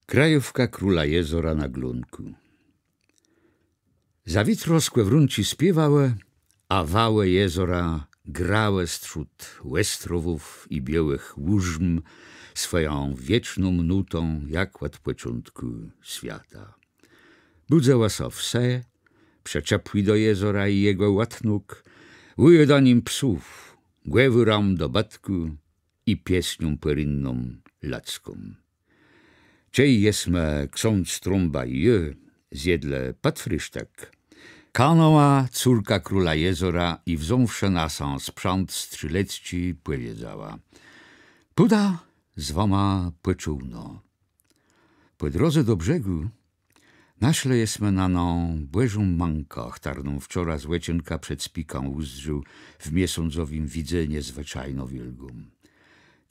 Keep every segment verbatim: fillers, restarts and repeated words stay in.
Krajówka króla jezora na Glónkù. Za witro skòwrónczi spiéwałë, a wałë jezora grałë strzód òstrowów i biôłëch łużm swòją wieczną nótą, jak òd pòczątkù swiata. Bùdzëłë sã wse, przëczëpłé do jezora i jegò òdnóg, ùjôdanim psów, gwôrą dobëtkù i piesnią pòrénną lëdzką. Czej jesmë, ksądz Trąba i jô, zjedlë pòdfrisztëk, kanãła córka króla jezora i, wząwszë na sã sprzãt strzélecczi, pòwiedzała: Pùdã z wama pò czôłno. Pò drodze do brzegù naszlë jesmë na nã bòżą mãkã, chtërną wczora z òczenka przed spikã ùzdrzôł w miesądzowim widze niezwëczajno wiôlgą.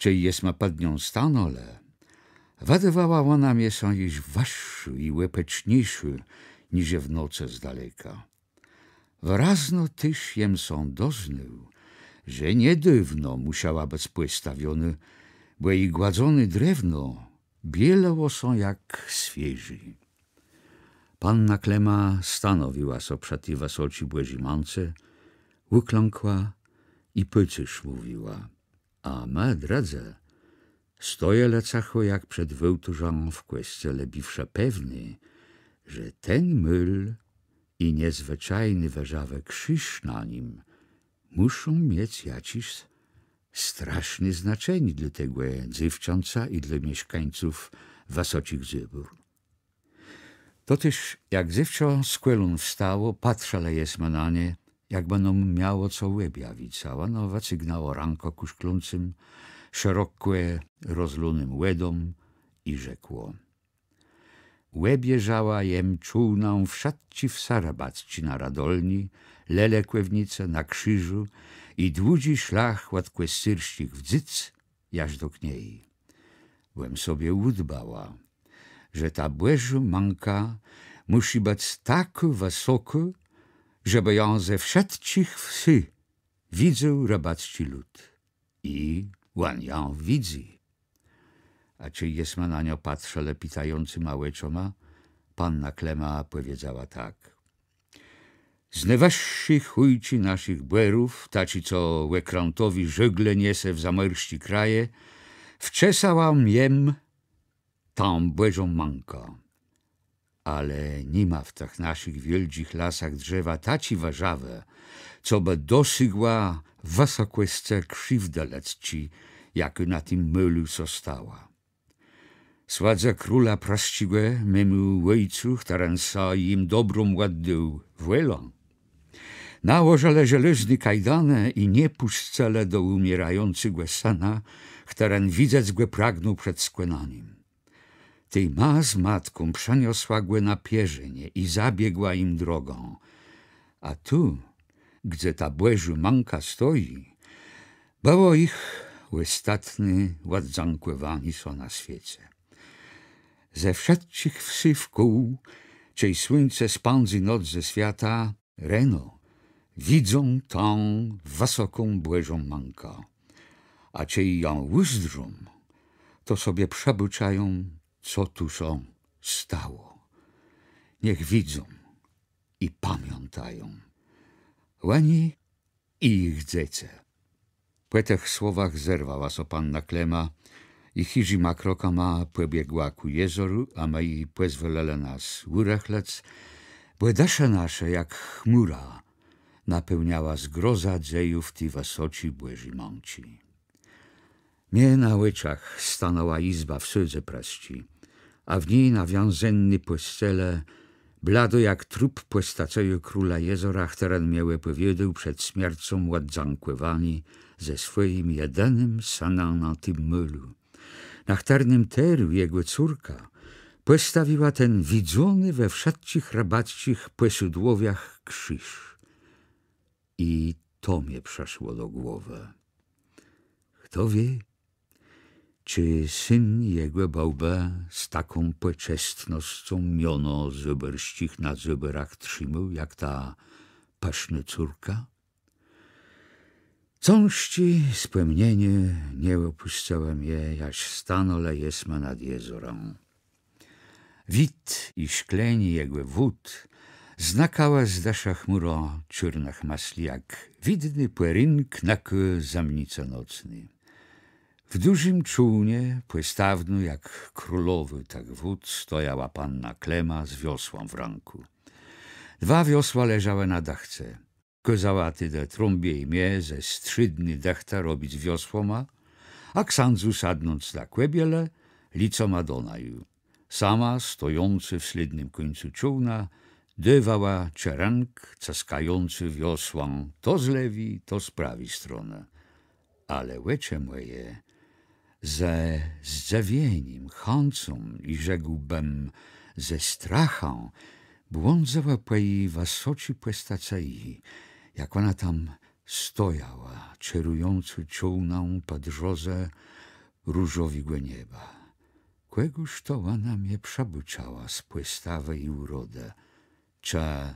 Czej jesmë pòd nią stanãlë, wëdôwała òna mie sã jesz wëższô i òpôczniészô niże w nocë z daleka. Wërazno téż jem sã doznôł, że niedôwno mùszała bëc pòstawionô, bò ji gładzoné drewno bielëło sã jak swiéżé. Panna Klema stanowiła sã przë ti wësoczi bòżi mãce, ùklãkła i pò cëchù mówiła. A më drëdzë stojelë cëchò jak przed wôłtôrzã w kòscele, bëwszë pewny, że ten môl i niezwëczajny wëżawë krziż na nim mùszą miec jaczés straszné znaczenié dlô tegò dzéwczãca i dlô mieszkańców Wësoczich Zôbór. To téż, jak dzéwczã z kòlón wstało, patrzëlë jesmë na nie, jakbë nóm miało co òbjawic, a òno wëcygnãło rãkã kù szklącym, szerokò rozlónym wòdóm i rzekło: Òbieżała jem czôłnã wszëtczé wsë rëbacczé na Radolni, Lelekòwnicë, na Krziżu i dłudżi szlach òd Kòscérsczich Wdzydz jaż do Knieji. Bò jem sobie ùdbała, że ta bòżô mãka mùszi bëc takô wësokô, żebë jã ze wszëtczich wsy widzôł rëbacczi lud. I òn jã widzy. A czej jesmë na niã patrzëlë pitającyma òczëma, panna Klema pòwiedzała tak: Z nôwëższi chójczi naszich bòrów, taczi, co òkrãtowé żôgle niese w zamòrsczé kraje, wczesała jem tã bòżą mãkã. Ale ni ma w tëch naszich wiôldżich lasach drzewa taczi wëżawë, co bë dosygła wësokòscë krziwdë lëdzczi, jakô na tim môlu sã stała. Słëdzë króla prësczégò, mémù òjcu, chtëren sã jim dobrą òddôł wòlą, nałożëlë żelôzné kajdanë i nie pùscëlë do ùmiérającégò sëna, chtëren widzec gò pragnął przed skònanim. Tej ma z matką przëniosła gò na pierzënie i zabiegła jim drogã. A tu, gdze ta bòżô mãka stoji, bëło jich òstatné òddzãkòwanié sã na swiece. Ze wszëtczich wsy wkół, czej słuńce spãdzy noc ze swiata, reno widzą tã wësoką bòżą mãkã. A czej jã ùzdrzą, to sobie przëbôczają, co tu sã stało. Niech widzą i pamiãtają. Òni i jich dzecë. Pò tëch słowach zerwała sã panna Klema i chiżima krokama pòbiegła kù jezoru, a më ji pòzwòlëlë nas ùrëchlëc, bò dësze nasze jak chmùra napełniała zgroza dzejów ti wësoczi bòżi mãczi. Mie na òczach stanãła jizba w sôdze prësczi, a w ni na wiãzenny pòscelë, bladô jak trup, pòstacëjô króla jezora, chtëren mie wëpòwiôdôł przed smiercą òddzãkòwanié ze swòjim jedënym sënã na tim môlu, na chtërnym terô jegò córka pòstawiła ten widzóny we wszëtczich rëbacczich pòsôdłowiach krziż. I to mie przëszło do głowë. Chto wié, czë syn jegò bë z taką pòczestnoscą miono Zôbòrsczich na Zôbòrach trzimôł, jak ta pësznô córka? Cãżczé spòmnienié nie òpùscëło mie, jaż stanãlë jesmë nad jezorã. Wid i szklenié jegò wòd znëkałë z dëszë chmùrą czôrnëch mëslë, jak widny pòrénk nëkô zëmnicë nocny. W dużim czôłnie, pòstawnô jak królowô tëch wòd, stojała panna Klema z wiosłã w rãkù. Dwa wiosła leżałë na dëchce. Kôzała tedë Trąbie i mie ze strzédny dëchtë robic wiosłoma, a ksãdzu sadnąc na kòbielë, licoma do naju. Sama, stojącë w slédnym kùńcu czôłna, dôwała czerënk, cëskającë wiosłã to z lewi, to z prawi stronë. Ale òczë mòje ze zdzëwienim, chãcą i, rzekłbëm, ze strachã błądzëłë pò ji wësoczi pòstacëji, jak òna tam stojała, czerëjącô czôłnã pò drodze różowégò nieba. Kògòż to òna mie przëbôczała z pòstawë i ùrodë? Czë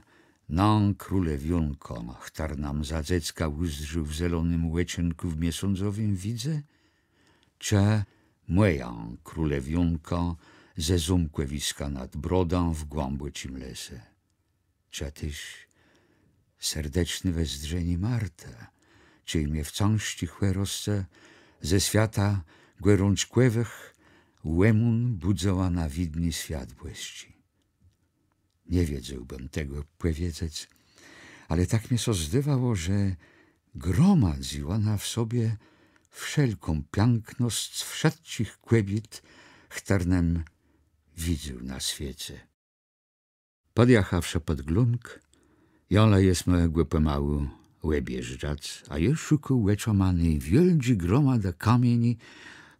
nã królewiónkã, chtërną za dzecka ùzdrzôł w zelonym òczenkù w miesądzowim widze? Czë mòjã królewiónkã ze zómkòwiska nad brodã w głãbòczim lese? Czë téż serdeczné wezdrzenié Martë, czej mie w cãżczi chòroscë ze swiata gòrączkòwëch òmón bùdzëła na widny swiat bòsczi? Nie wiedzôłbëm tegò pòwiedzec, ale tak mie sã zdôwało, że gromadzy òna w sobie wszelką piãknosc wszëtczich kòbiét, chtërnem widzôł na swiece. Pòdjachawszë pòd Glónk, jãlë jesmë gò pòmału òbjéżdżac, a jô szukôł òczama ny wiôldżi gromadë kamieni,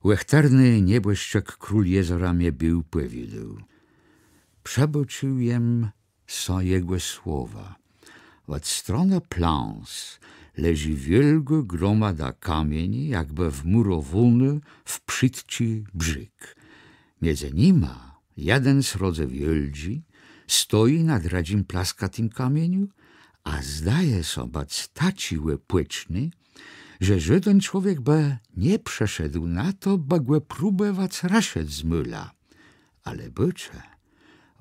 ò chtërny niebòszczëk król jezora mie béł pòwiôdôł. Przëbôcził jem so jegò słowa. Òd stronë Plãs leżi wiôlgô gromada kamieni, jakbë wmùrowónô w przitczi brzég. Midzë nima jeden srodze wiôldżi stoji na drëdżim plaskatim kamieniu, a zdaje sã bëc taczi òpòczny, że żóden człowiek bë nie przëszedł na to, bë gò próbòwac rëszëc z môla. Ale bôczë,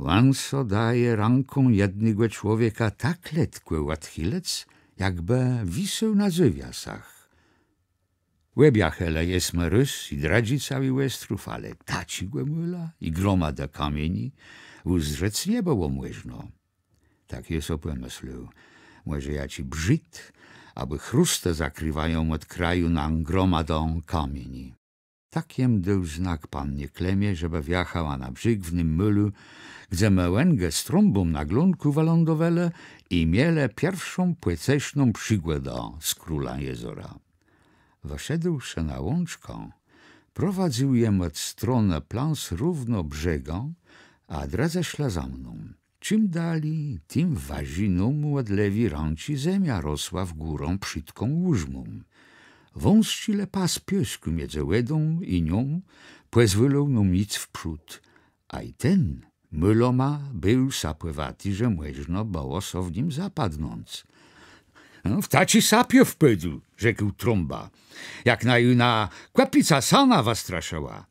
òn so daje rãką jednégò człowieka tak letkò òdchilëc, jakbë wisôł na zôwiasach. Òbjachelë jesmë rôz i drëdżi całi òstrów, ale taczégò môla i gromadë kamieni ùzdrzec nie bëło mòżno. Tak jô so pòmëslôł, mòże jaczi brzid abò chróstë zakriwają òd kraju nã gromadã kamieni. Tak jem dôł znak pannie Klemie, żebë wjachała na brzég w nym môlu, gdze më òngi z Trąbą na Glónkù wëlądowelë i mielë pierszą pòcesną przigòdã z królã jezora. Wëszedłszë na łączkã, prowadzył jem òd stronë Plãs równo brzegã, a drëdzë szlë za mną. Czim dali, tim wëżi nómù òd lewi rãczi zemia rosła w górã przitką ùrzmą. Wąsczi le pas piôskù midzë wòdą i nią pòzwôlôł nóm jic wprzód, a i ten môloma béł sapòwati, że mòżno bëło so w nim zapadnąc. „No, w taczi sapie wpôdł”, rzekł Trąba, „jak naju na kòpicã sana wëstraszëła.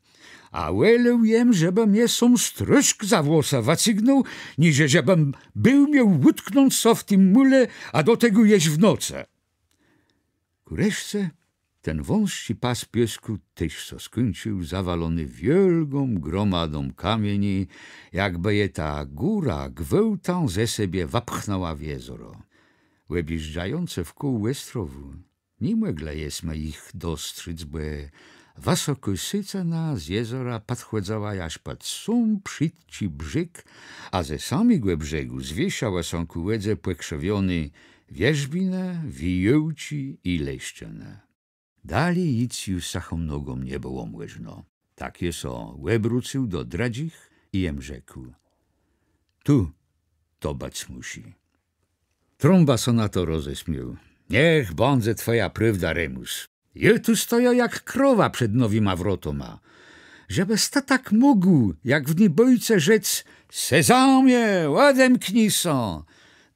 A wòlôł jem, żebë mie sóm strôszk za włosë wëcygnął, niże żebëm béł miôł ùtknąc so w tim môle, a do tegò jesz w nocë”. Kù reszce ten wąsczi pas piôskù téż sã skùńcził, zawalony wiôlgą gromadą kamieni, jakbë je ta góra gwôłtã ze sebie wëpchnãła w jezoro. Òbjéżdżającë wkół òstrowù, ni mòglë jesmë jich dostrzec, bò wësokô sëcëna z jezora pòdchòdzała jaż pòd sóm przitczi brzég, a ze samégò brzegù zwiészałë sã kù wòdze pòkrzëwioné wierzbinë, wijółczi i leszczënë. Dali jic ju sëchą nogą nie bëło mòżno. Tak jô sã òbrócył do drëdżich i jem rzekł: „Tu to bëc mùszi”. Trąba sã na to rozesmiôł. „Niech bãdze twòja prôwda, Remùs. Jô tu stojã jak krowa przed nowima wrotoma. Żebës të tak mógł, jak w ny bôjce, rzec: Sezamie, òdemkni sã!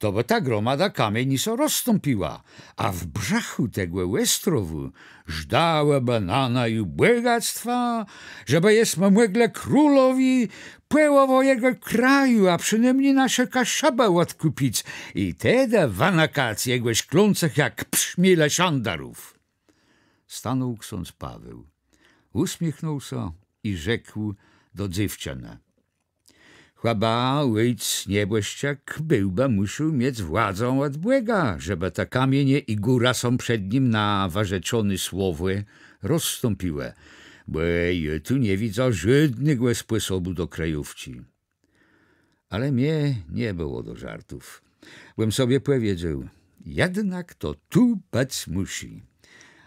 to bë ta gromada kamieni sã rozstąpiła, a w brzëchù tegò òstrowù żdałëbë na naju bògactwa, żebë jesmë mòglë królowi pòłowã jegò kraju, a przënômni naszé Kaszëbë òdkùpic i tedë wënëkac jegò szklącëch jak przmiele szandarów. Stanął ksądz Paweł, ùsmiéchnął sã i rzekł do dzéwczënë: Chëba òjc niebòszczëk bëłbë mùszôł miec władzã òd Bòga, żebë te kamienie i góra sã przed nim na wërzeczoné słowò rozstąpiłë, bò jô tu nie widzã żódnégò spòsobù do krëjówczi. Ale mie nie bëło do żartów. Bòm sobie pòwiedzôł: jednak to tu bëc mùszi.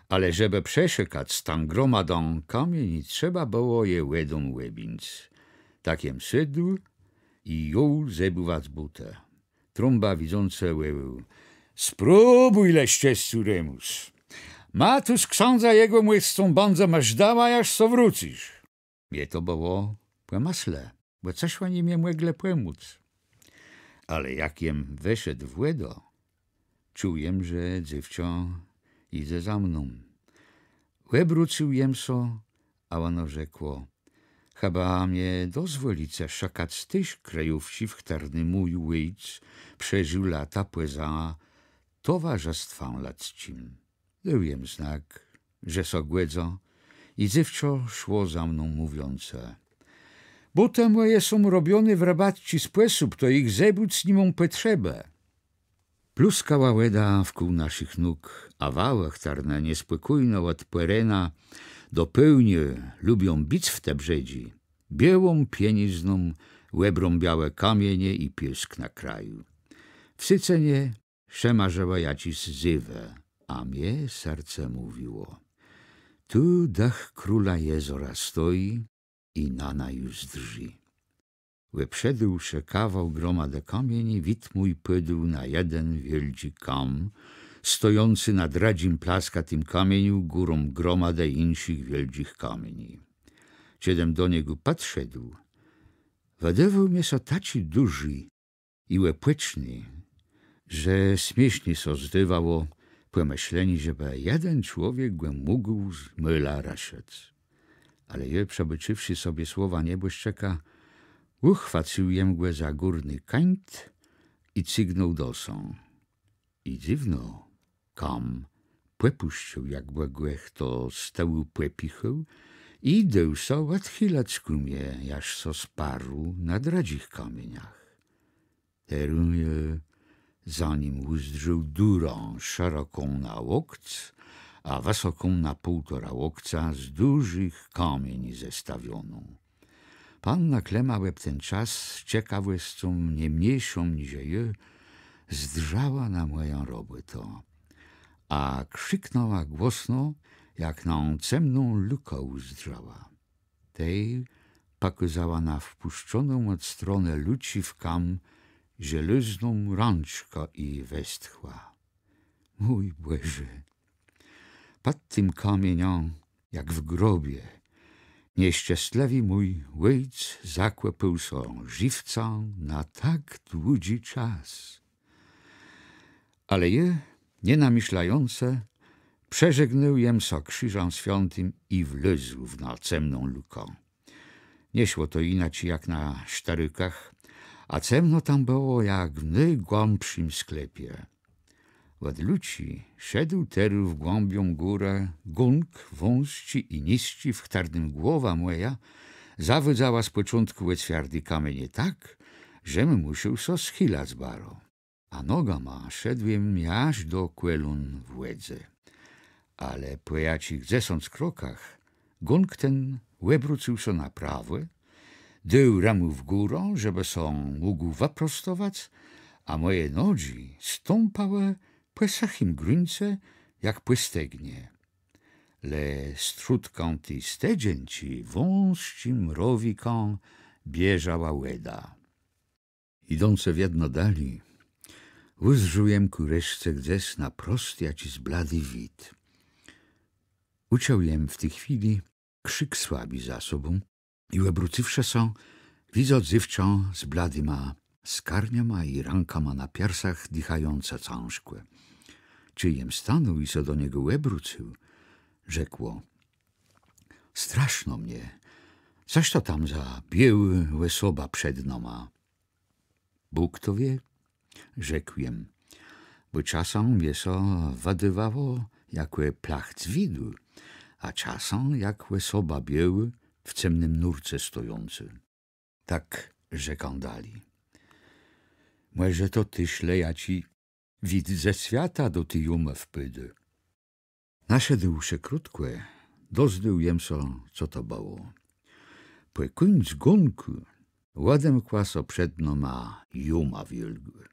Ale żebë przeszëkac z tą gromadą kamieni, trzeba bëło je wòdą òbińc. Tak jem sôdł i jął zebùwac bótë. Trąba widzącë wòłôł: Spróbùj le szczescô, Remùs. Ma tu z ksãdzã jegòmòscą bãdzema żdała, jaż sã wrócysz. Mie to bëło pò mëslë, bò cëż òni mie mòglë pòmòc. Ale jak jem wszedł w wòdã, czuł jem, że dzéwczã jidze za mną. Òbrócył jem sã, a òno rzekło: Chëba mie dozwòlice szëkac téż krëjówczi, w chtërny mój òjc przeżił lata pòza towarzëstwã lëdzczim. Dôł jem znak, że sã gòdzã, i dzéwczã szło za mną, mówiącë: Bótë mòje są robioné w rëbacczi spòsób, to jich zebùc ni móm pòtrzebë. Pluskała wòda wkół naszich nóg, a wałë, chtërne niespòkójno òd pòrénka do pôłnia lubią bic w te brzedżi, biôłą pienizną òbrąbiałë kamienie i piôsk na kraju. W sëcënie szëmarzëłë jaczés zéwë, a mie serce mówiło: Tu dëch króla jezora stoji i na naju zdrzi. Òbszedłszë kawał gromadë kamieni, wid mój pôdł na jeden wiôldżi kam, stojący na drëdżim plaskatim kamieniu, górą gromadë jinszich wiôldżich kamieni. Czedëm do niegò pòdszedł, wëdôwôł mie sã taczi dużi i òpòczny, że smiészné sã zdôwało pòmëszlenié, żebë jeden człowiek gò mógł z môla rëszëc. Ale jô, przëbôcziwszë sobie słowa niebòszczëka, ùchwacył jem gò za górny kańt i cygnął do sã. I dzywno, kam pòpùscył, jakbë gò chto z tëłu pòpichôł, i dôł sã òdchilac kù mie, jaż sã sparł na drëdżich kamieniach. Terô jô za nim ùzdrzôł durã, szeroką na łokc, a wësoką na półtora łokca, z dużich kamieni zestawioną. Panna Klema òb ten czas z cekawòscą nie mniészą niże jô zdrzała na mòjã robòtã, a krziknãła głosno, jak na cemną lukã ùzdrzała. Tej pòkôzała na wpùszczoną òd stronë luczi w kam żelôzną rãczkã i westchła: Mój Bòże, pòd tim kamieniã, jak w grobie, nieszczeslëwi mój òjc zakòpôł sã żëwcã na tak dłudżi czas. Ale jô, nie namëszlającë, przeżegnôł jem sã krziżã swiãtim i wlôzł w nã cemną lukã. Nie szło to jinaczi jak na sztërëkach, a cemno tam bëło jak w nôgłãbszim sklepie. Òd luczi szedł terô w głãbiã górë gónk wąsczi i nisczi, w chtërnym głowa mòja zawôdzała z pòczątkù ò cwiardé kamienie tak, żem mùszôł sã schilac baro. A nogama szedł jem jaż do kòlón w wòdze. Ale pò jaczich dzesãc krokach gónk ten òbrócył sã na prawò, dôł rëmù w górã, żebë sã mógł wëprostowac, a mòje nodżi stąpałë pò sëchim gruńce jak pò stegnie. Le strzódkã ti stedżenczi wąsczim rowikã bieżała wòda. Jidącë wiedno dali, ùzdrzôł jem kù reszce gdzes na prost jaczis bladi wid. Ùczuł jem w ti chwilë krzik słabi za sobą i òbrócywszë sã, widzã dzéwczã z bladima skarniama i rãkama na piersach, dichającé cãżkò. Czej jem stanął i sã do niegò òbrócył, rzekło: „Straszno mie, cos to tam za biôłô òsoba przed nama?” „Bóg to wié”, rzekł jem, „bò czasã mie sã wëdôwało jakò plachc widu, a czasã jak òsoba biôłô w cemnym nórce stojącô”. Tak rzekã dali: „Mòże to téż le jaczi wid ze swiata do ti jómë wpôdô”. Naszedłszë krótkò, doznôł jem sã, co to bëło. Pò kùńc gónkù òdemkła sã przed nama jóma wiôlgô.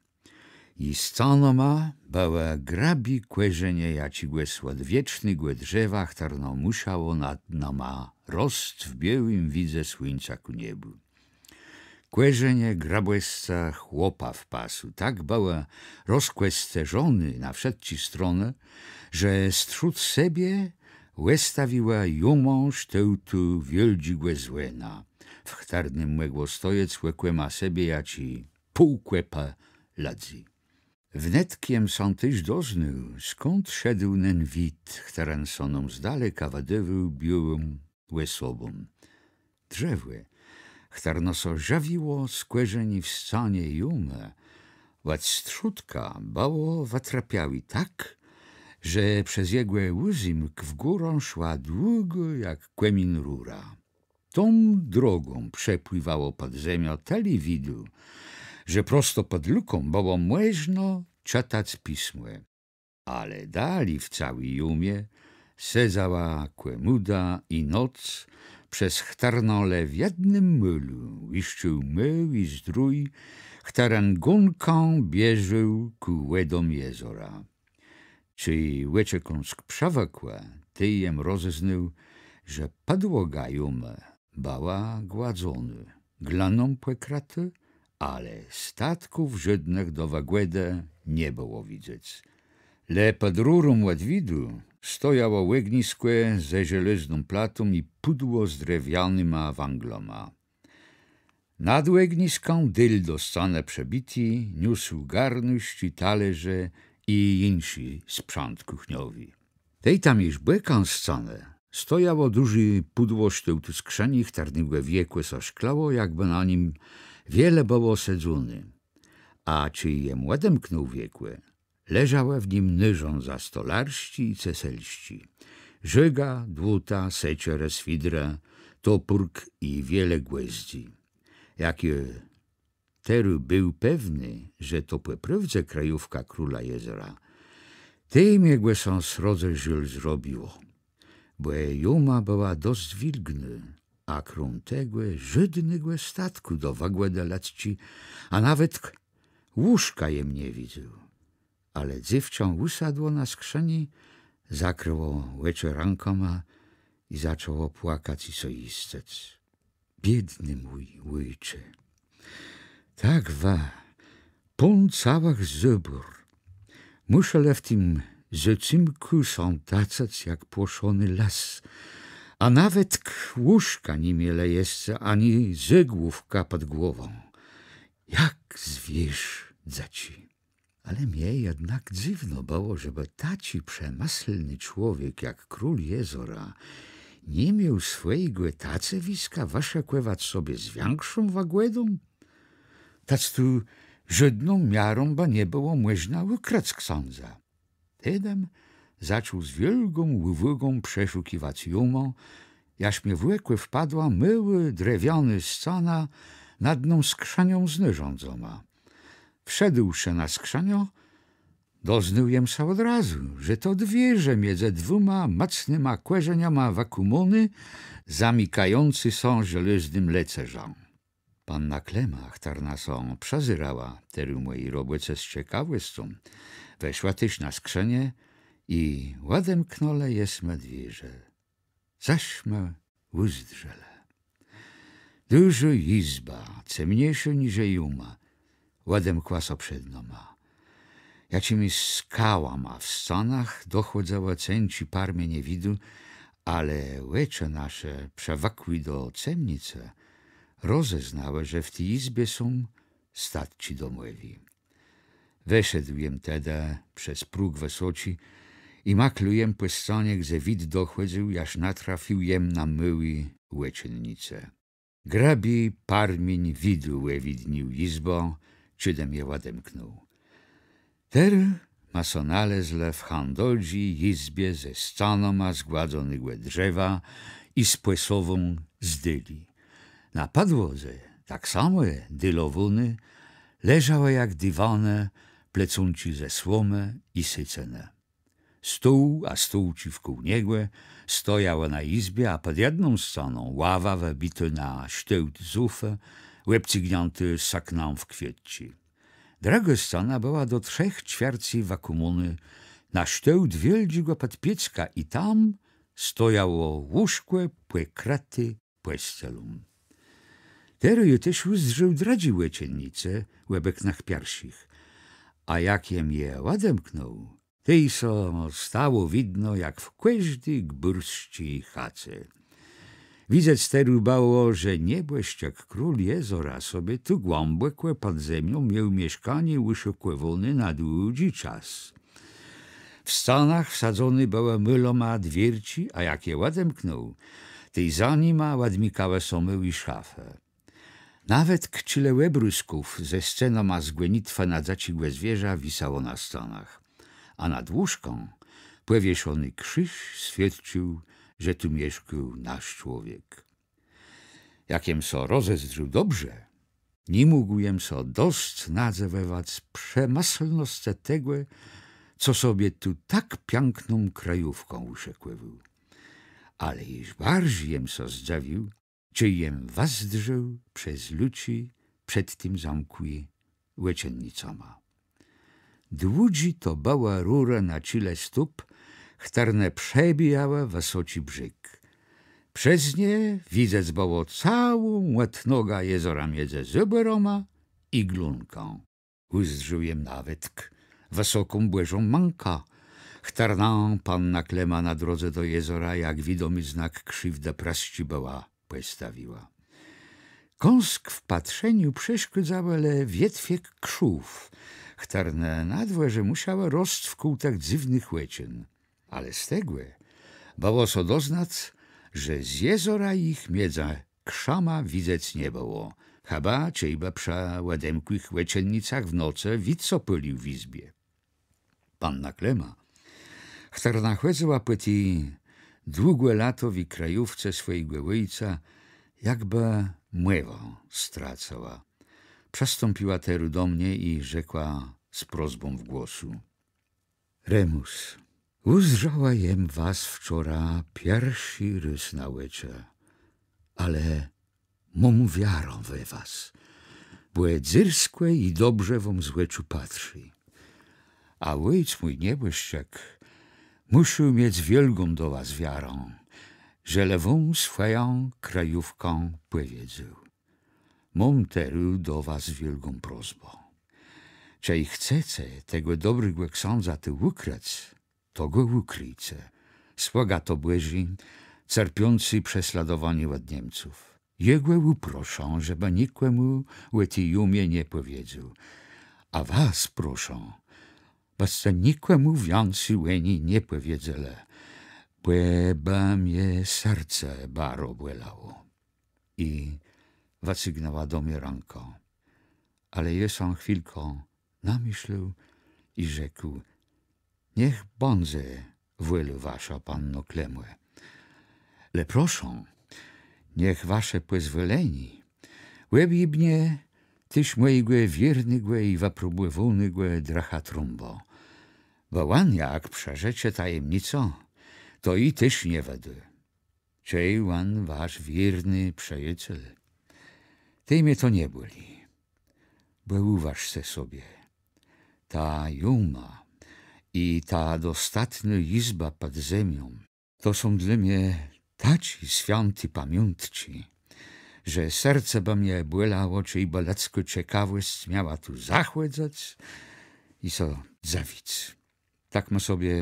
Ji scanama bëłë grëbi kòrzenie jaczégòs òdwiecznégò drzewa, chtërno mùszało nad nama rosc w biôłim widze słuńca kù niebù. Kòrzenie grëbòscë chłopa w pasu tak bëłë rozkòscérzoné na wszëtczé stronë, że strzód sebie òstawiłë jómã sztôłtu wiôldżégò zwòna, w chtërnym mògło stojec òkòma sebie jaczé pół kòpë lëdzy. Wnet jem sã téż doznôł, skąd szedł nen wid, chtëren sã nóm z daleka wëdôwôł biôłą òsobą. Drzewò, chtërno sã żëwiło z kòrzeni w scanie jómë, òd strzódka bëło wëtrëpiałé tak, że przez jegò òzémk w górã szła długô jak kòmin rura. Tą drogą przepłiwało pòd zemiã tëli widu, że prosto pòd luką bëło mòżno czëtac pismò. Ale dali w całi jómie sedzała kòmùda i noc, przez chtërną le w jednym môlu łiszcził môłi zdrój, chtëren gónkã bieżôł kù wòdóm jezora. Czej òczë kąsk przëwëkłë, tej jem rozeznôł, że pòdłoga jómë bëła gładzonô, glëną pòkrëtô, ale statków żódnëch do wëgòdë nie bëło widzec. Le pòd rurą òd widu stojało ògniskò ze żelôzną platą i pùdło z drewianyma wãglama. Nad ògniskã dil do scanë przëbiti niósł garnuszczi, talerze i jinszi sprzãt kùchniowi. Tej tam jesz bòkã scanë stojało dużé pùdło sztôłtu skrzëni, chtërnégò wiekò sã szklało, jakbë na nim wiele bëło sedzoné. A czej jem òdemknął wiekò, leżałë w nim nôrzãdza stolarsczé i ceselsczé: żôga, dłuta, seczerë, swidrë, topórk i wiele gòzdzy. Jak jem terô béł pewny, że to pò prôwdze krëjówka króla jezora, tej mie gò sã srodze żôl zrobiło, bò jóma bëła dosc wilgnô, a króm tegò żódnégò statkù do wëgòdë lëdzczi, a nawetk łóżka jem nie widzôł. Ale dzéwczã ùsadło na skrzëni, zakrëło òczë rãkama i zaczãło płakac i sã jiscëc. Biédny mój òjcze, tak wa, pón całëch zôbór, mùszelë w tim zôcemkù sã tacëc jak płoszony lës, a nawetk łóżka ni mielë jesc ani zôgłówka pòd głową. Jak zwiérz dzëczi. Ale mie jednak dzywno bëło, żebë taczi przemëslny człowiek jak król jezora ni miôł swòjégò tacewiska wëszëkòwac sobie z wikszą wëgòdą. Tec tu żódną miarą bë nie bëło mòżna ùkrëc ksãdza. Tedëm zaczął z wiôlgą ùwôgą przeszukiwac jómã, jaż mie w òkò wpadła môłô drewianô scana nad ną skrzënią z nôrzãdzama. Wszedłszë na skrzëniã, doznôł jem sã òd razu, że to dwiérze midzë dwùma mòcnyma kòrzeniama wëkùmóné, zamikającé sã żelôznym lëcerzã. Panna Klema, chtërna sã przëzérała terô mòji robòce z cekawòscą, weszła téż na skrzëniã i òdemknãlë jesmë dwiérze. Zaś më ùzdrzelë. Dużô jizba, cemniészô niżle jóma, òdemkła sã przed nama. Jaczimis skałama w scanach dochòdzëłë cenczé parmienie widu, ale òczë nasze, przëwëkłé do cemnicë, rozeznałë, że w ti jizbie są statczi domòwi. Weszedł jem tedë przez próg wësoczi i maklôł jem pò scanie, gdze wid dochòdzył, jaż natrafił jem na môłé òczennice. Grëbi parmiéń widu òwidnił jizbã, czedë jem je òdemknął. Terô ma sã nalezlë w chãdodżi jizbie ze scanama z gładzonégò drzewa i z pòsową z dëli. Na pòdłodze, tak samò dëlowóny, leżałë jak diwanë plecónczi ze słomë i sëcënë. Stół a stółczi wkół niegò stojałë na jizbie, a pòd jedną scaną ława wëbitô na sztôłt zófë, òbcygniãtô sëknã w kwiôtczi. Drëgô scana bëła do trzech czwiercy wëkòmónô na sztôłt wiôldżégò pòdpiécka i tam stojało łóżkò pòkrëté pòscelą. Terô jô téż ùzdrzôł drëdżé òczennice òbòk nëch pierszich, a jak jem je òdemknął, tej sã stało widno jak w kòżdi gbùrsczi chace. Widzec terô bëło, że niebòszczëk król jezora sobie tu głãbòkò pòd zemią miôł mieszkanié ùszëkòwóné na dłudżi czas. W scanach wsadzoné bëłë môloma dwiérczi, a jak je òdemknął, tej za nima òdmikałë sã môłé szafë. Nawetk czile òbrôzków ze scenama z gònitwë na dzëczégò zwierza wisało na scanach, a nad łóżkã pòwieszony krziż swiôdcził, że tu mieszkôł nasz człowiek. Jak jem sã rozezdrzôł dobrze, ni mógł jem sã dosc nadzëwòwac przemëslnoscë tegò, co sobie tu tak piãkną krëjówkã ùszëkòwôł. Ale jesz barżi jem sã zdzëwił, czej jem wëzdrzôł przez luczi przed tim zamkłé òczennicama. Dłudżé to bëłë rurë na czile stóp, chtërne przebijałë wësoczi brzég. Przez nie widzec bëło całą òdnogã jezora midzë Zôbòrama i Glónkã. Ùzdrzôł jem nawetk wësoką bòżą mãkã, chtërną panna Klema na drodze do jezora jak widomi znak krziwdë prësczi bëła pòstawiła. Kąsk w patrzeniu przeszkôdzałë le wietwie krzów, chtërne na dwòrze mùszałë rosc wkół tëch dzywnëch òczén. Ale z tegò bëło sã doznac, że z jezora jich midzë krzama widzec nie bëło, chëba czejbë przë òdemkłëch òczennicach w nocë wid sã pôlił w jizbie. Panna Klema, chtërna chòdzëła pò ti długòlatowi krëjówce swòjégò òjca, jakbë mòwã stracëła. Przëstąpiła terô do mie i rzekła z prosbą w głosu: Remùs, ùzdrzała jem was wczora pierszi rôz na òczë, ale móm wiarã we was, bò dzyrskò i dobrze wóm z òczu patrzi. A òjc mój niebòszczëk mùszôł miec wiôlgą do was wiarã, żelë wóm swòjã krëjówkã pòwiedzôł. Móm terô do was wiôlgą prosbã. Czej chcece tegò dobrégò ksãdza tu ùkrëc, to gò ùkrijce. Słëga to Bòżi, cerpiący przeslôdowanié òd Niemców. Jegò ùproszã, żebë nikòmù ò ti jómie nie pòwiedzôł. A was proszã, bãdzce nikòmù wiãcy ò ni nie pòwiedzelë, bò bë mie serce baro bòlało. I wëcygnãła do mie rãkã. Ale jô sã chwilkã namëslił i rzekł: Niech bãdze wòlô waszô, panno Klemò. Le proszã, niech wasze pòzwòlenié òbjimnie téż mòjégò wiérnégò i wëpróbòwónégò drëcha Trąbã. Bò òn jak przërzecze tajemnicã, to ji téż nie wëdô. Czej òn wasz wiérny przëjôcel. Tej mie to nie bòli. Bò ùważce sobie, ta jóma i ta dostatnô jizba pòd zemią to są dlô mie taczi swiãti pamiątczi, że serce bë mie bòlało, czejbë lëdzkô cekawòsc miała tu zachòdzëc i sã dzëwic. Tak më sobie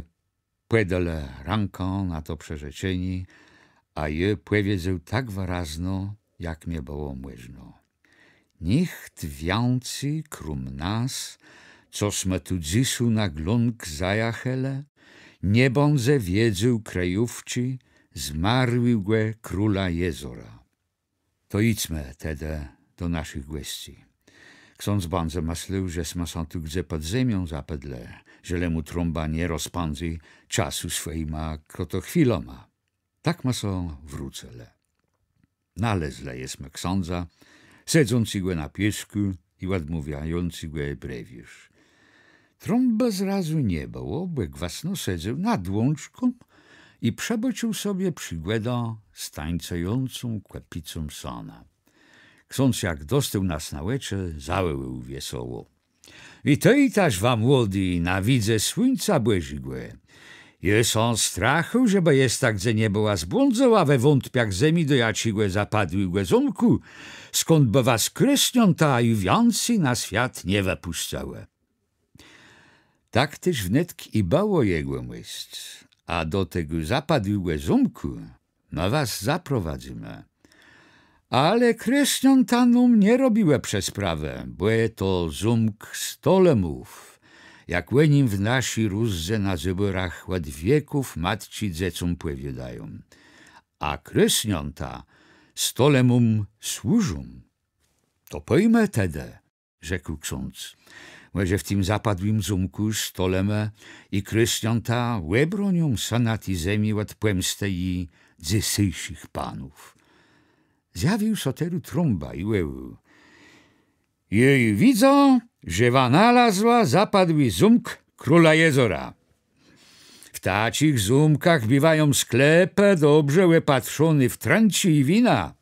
pòdelë rãkã na to przërzeczenié, a jô pòwiedzôł tak wërazno, jak mie bëło mòżno: Nicht wiãcy króm nas, co smë tu dzysô na Glónk zajachelë, nie bãdze wiedzôł krëjówczi zmarłégò króla jezora. To jidzmë tedë do naszich gòscy. Ksądz bãdze mëslôł, że smë sã tu gdze pòd zemią zapôdlë, żelë mù Trąba nie rozpãdzy czasu swòjima krotochwilama. Tak ma sã wrócëlë. Nalezlë jesmë ksãdza, sedzącégò na piôskù i òdmôwiającégò brewiôrz. Trąbë zrazu nie bëło, bò gwësno sedzôł nad łączką i przëbôcził sobie przigòdã z tańcëjącą kòpicą sana. Ksądz, jak dostôł nas na òczë, zawòłôł wiesoło: Witôjtaż wa, młodi, na widze słuńca Bòżégò. Jô sã strachôł, żebë jesta gdze nie bëła zbłądzëła we wątpiach zemi do jaczégò zapadłégò zómkù, skąd bë was krôsniãta ju wiãcy na swiat nie wëpùszczałë. Tak téż wnetk i bëło, jegòmòsc, a do tegò zapadłégò zómkù më was zaprowadzymë. Ale krôsniãta nóm nie robiłë przesprawë, bò je to zómk stolemów, jak ò nim w naszi Rózdze na Zôbòrach òd wieków matczi dzecóm pòwiôdają. A krôsniãta stolemóm służą. To pòjmë tedë, rzekł ksądz. Mòże w tim zapadłim zómkù stolemë i krôsniãta òbrónią sëna ti zemi òd pòmstë ji dzysészich panów. Zjawił sã terô Trąba i wòłôł: Jô widzã, że wa nalazła zapadłi zómk króla jezora. W taczich zómkach biwają sklepë dobrze òpatrzoné w trënczi i wina.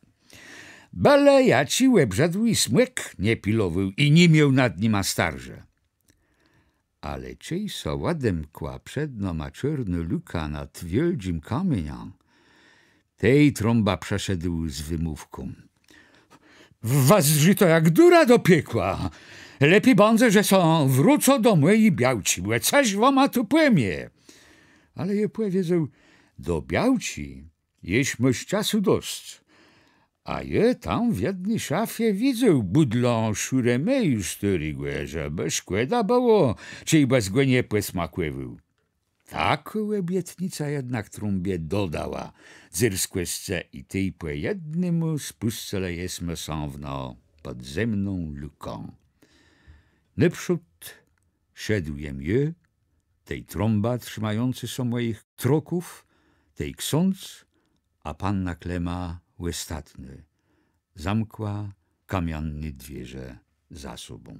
Bële jaczi òbrzëdłi smòk nie pilowôł i ni miôł nad nima starżë. Ale czej sã òdemkła przed nama czôrnô luka nad wiôldżim kamieniã, tej Trąba przëszedł z wëmówką: Wëzdrzi to jak dura do piekła. Lepi bãdze, że sã wrócã do mòji białczi, bò cëż wama tu pòjmie. Ale jô pòwiedzôł: Do białczi jesz môsz czasu dosc. A jô tam w jedny szafie widzôł bùdlã szuremejù stôrégò, żebë szkòda bëło, czejbës gò nie pòsmakòwôł. Takô òbietnica jednak Trąbie dodała dzyrskòscë i tej pò jednémù spùscëlë jesmë sã w nã pòdzemną lukã. Nôprzód szedł jem jô, tej Trąba trzimający sã mòjich troków, tej ksądz, a panna Klema òstatnô zamkła kamianné dwiérze za sobą.